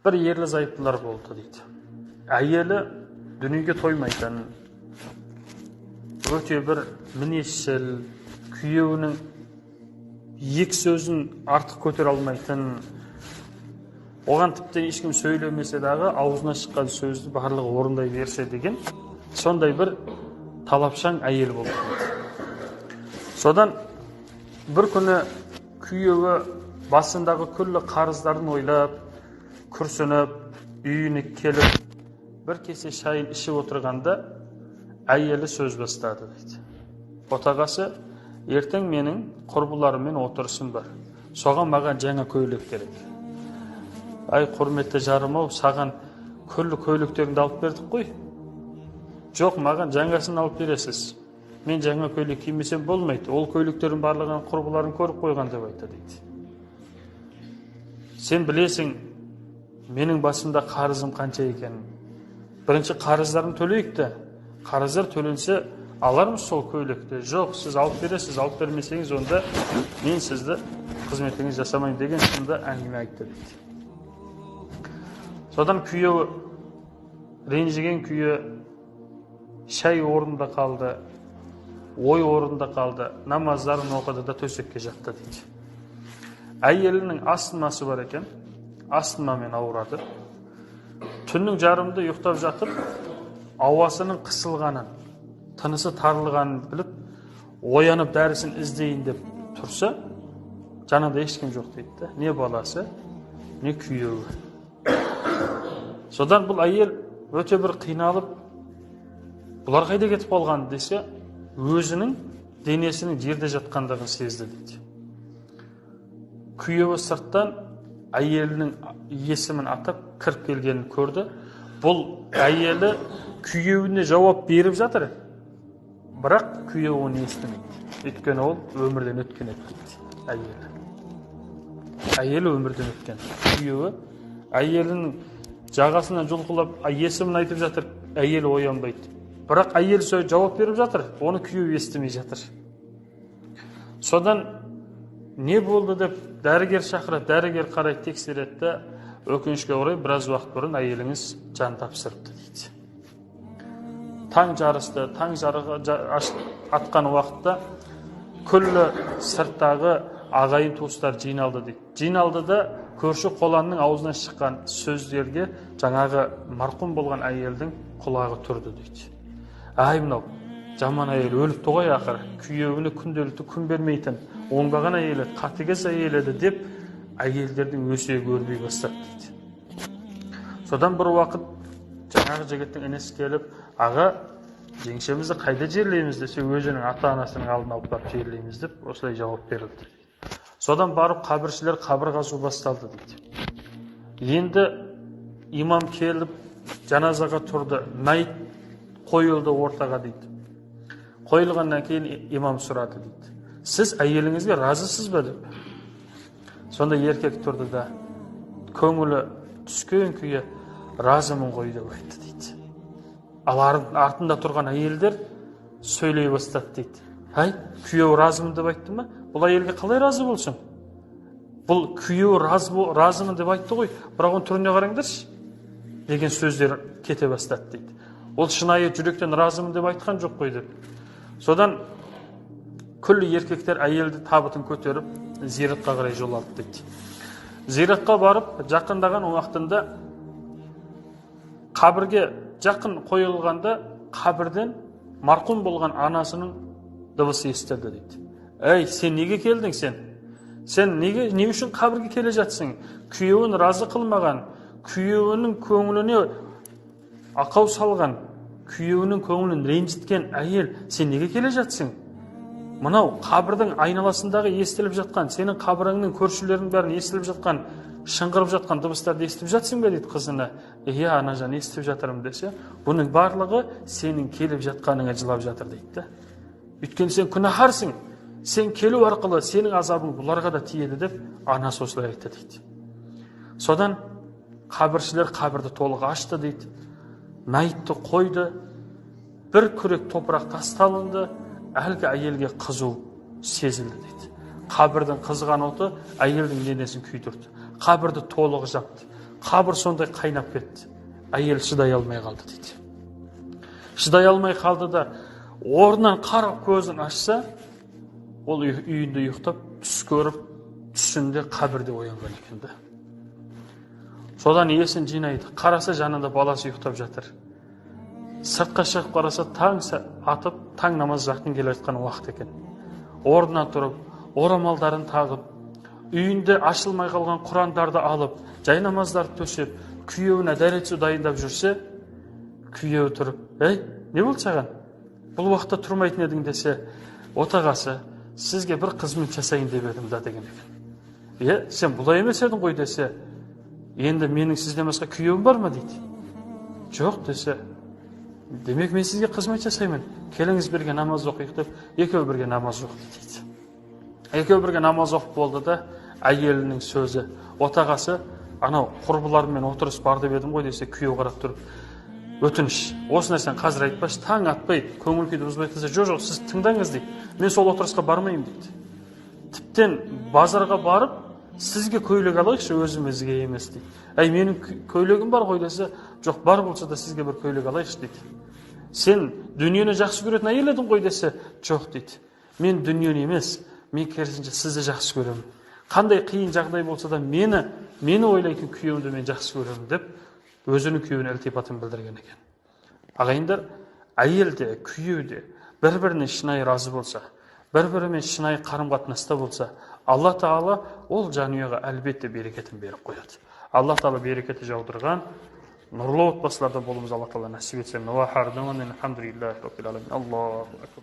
Бір ерлі зайыптылар болды дейді. Әйелі дүниеге тоймайтын, өте бір мінезшіл, күйеуінің екі сөзін артық көтере алмайтын, оған тіптен ешкім сөйлемесе дағы аузынан шыққан сөзді барлығы орындай берсе деген сондай бір талапшаң әйел болды дейді. Содан бір күні күйеуі басындағы күллі қарыздарын ойлап, күрсініп, үйіне келіп, бір кесе шайын ішіп отырғанда әйелі сөз бастады дейді. Отағасы, ертең менің құрбыларыммен отырысым бар. Соған маған жаңа көйлек керек. Ай, құрметті жарым-ау, саған күллі көйлектеріңді алып бердік қой. Жоқ, маған жаңасын алып бересіз. Мен жаңа көйлек кимесем болмайды. Ол көйлектердің барлығын құрбыларым көріп қойған деп айтты дейді. Сен білесің, менің басымда қарызым қанша екенін. Бірінші қарыздарым төлейік те. Қарыздар төленсе алармыз сол көйлекті. Жоқ, сіз алып бересіз, алып бермесеңіз онда мен сізді қызметіңіз жасамаймын деген сынды әңгіме айтты дейді. Содан күйеуі ренжіген күйі шай орнында қалды, ой орнында қалды, намаздарын оқыды да төсекке жатты дейді. Әйелінің астмасы бар екен, астмамен ауырады. Түннің жарымында ұйықтап жатып, ауасының қысылғанын, тынысы тарылғанын біліп, оянып дәрісін іздейін деп тұрса, жанында ешкім жоқ дейді да. Не баласы, не күйеуі. Содан бұл әйел өте бір қиналып, бұлар қайда кетіп қалған десе, өзінің денесінің жерде жатқандығын сезді дейді. Күйеуі сырттан әйелінің есімін атап кіріп келгенін көрді. Бұл әйелі күйеуіне жауап беріп жатыр, бірақ күйеуі оны естімейді. Өйткені ол өмірден өткен еді дейді әйелі. Әйелі өмірден өткен. Күйеуі әйелінің жағасынан жұлқылап есімін айтып жатыр, әйелі оянбайды. Бірақ әйел жауап беріп жатыр, оны күйеуі естімей жатыр. Содан не болды деп дәрігер шақырады, дәрігер қарайды, тексереді де, өкінішке орай біраз уақыт бұрын әйеліңіз жан тапсырыпты дейді. Таң жарысты, таң жарығы атқан уақытта күллі сырттағы ағайын туыстар жиналды дейді. Жиналды да көрші қоланның аузынан шыққан сөздерге жаңағы марқұм болған әйелдің құлағы тұрды дейді. Әй, мынау жаман әйел өліпті ғой ақыры, күйеуіне күнделікті күн бермейтін, оңбаған әйел еді, қатыгез әйел еді деп әйелдердің өсегі өрби бастады дейді. Содан бір уақыт жаңағы жігіттің інісі келіп, аға, жеңшемізді қайда жерлейміз десе, өзінің ата-анасының алдына алып барып жерлейміз деп осылай жауап берілді. Содан барып қабіршілер қабір қазу басталды дейді. Енді имам келіп жаназаға тұрды, мәйіт қойылды ортаға дейді. Қойылғаннан кейін имам сұрады дейді. Сіз әйеліңізге разысыз ба деп. Сонда еркек тұрды да, көңілі түскен күйі разымын ғой деп айтты дейді. Ал артында тұрған әйелдер сөйлей бастады дейді. Әй, күйеуі разымын деп айтты ма? Бұл әйелге қалай разы болсын? Бұл күйеуі разымын деп айтты ғой, бірақ оның түріне қараңдаршы деген сөздер кете бастады дейді. Ол шынайы жүректен разымын деп айтқан жоқ қой деп. Содан күллі еркектер әйелді табытын көтеріп зиратқа қарай жол алды дейді. Зиратқа барып жақындаған уақытында қабірге жақын қойылғанда қабірден марқұм болған анасының дыбысы естілді дейді. Әй, сен неге келдің сен? Сен неге, не үшін қабірге келе жатсың? Күйеуін разы қылмаған, күйеуінің көңіліне ақау салған, күйеуінің көңілін ренжіткен әйел, сен неге келе жатсың? Мынау қабірдің айналасындағы естіліп жатқан, сенің қабіріңнің көршілерінің бәрін естіліп жатқан, шыңғырып жатқан дыбыстарды естіп жатсың ба дейді қызына. Иә, анажан, естіп жатырмын десе, бұның барлығы сенің келіп жатқаныңа жылап жатыр дейді да. Өйткені сен күнәһарсың, сен келу арқылы сенің азабың бұларға да тиеді деп анасы осылай айтты дейді. Содан қабіршілер қабірді толық ашты дейді. Мәйітті қойды, бір күрек топырақ тасталынды, әлгі әйелге қызу сезілді дейді. Қабірдің қызған оты әйелдің денесін күйдірді. Қабірді толық жапты. Қабір сондай қайнап кетті. Әйел шыдай алмай қалды дейді. Шыдай алмай қалды да, орнынан қарап көзін ашса, ол үйінде ұйықтап, түс көріп, түсінде қабірде оянған екен да. Содан есін жинайды. Қараса, жанында баласы ұйықтап жатыр. Сыртқа шығып қараса, таң атып, таң намаз жақын келе жатқан уақыт екен. Орнынан тұрып, орамалдарын тағып, үйінде ашылмай қалған құрандарды алып, жай намаздарды төсеп, күйеуіне дәрет су дайындап жүрсе, күйеуі тұрып: «Ей, не болды саған? Бұл уақытта тұрмайтын едің», – десе, «Отағасы, сізге бір қызмет жасайын деп едім да», – деген екен. «Е, сен бұлай емес едің ғой», – десе, «Енді менің сізден басқа күйеуім бар ма?» – дейді. «Жоқ», – десе, «Демек, мен сізге қызмет жасаймын, келіңіз, бірге намаз оқиық», – деп, екеуі бірге намаз оқыды дейді. Екеуі бірге намаз оқып болды да, әйелінің сөзі: «Отағасы, анау құрбыларыммен отырыс бар деп едім ғой», – десе, күйеуі қарап тұрып: «Өтініш, осы нәрсені қазір айтпашы, таң атпай, көңіл күйді бұзбай», – десе, «Жоқ, жоқ, сіз тыңдаңыз, – дейді, – мен сол отырысқа бармаймын, – дейді. – Тіптен базарға барып, сізге көйлек алайықшы, өзімізге емес», – дейді. «Әй, менің көйлегім бар ғой», – десе, «Жоқ, бар болса да, сізге бір көйлек алайықшы», – дейді. «Сен дүниені жақсы көретін әйел едің ғой», – десе, «Жоқ, – дейді, – мен дүниені емес, мен керісінше сізді жақсы көремін. Қандай қиын жағдай болса да, мені ойлайтын күйеуімді мен жақсы көремін», – деп өзінің күйеуіне ілтипатын білдірген екен. Ағайындар, әйел де, күйеу де бір біріне шынайы разы болса, бір бірімен шынайы қарым қатынаста болса, Алла Тағала ол жанұяға әлбетте берекетін беріп қояды. Алла Тағала берекеті жаудырған нұрлы отбасыларда болуымызды Алла Тағала нәсіп етсін. Аллаху.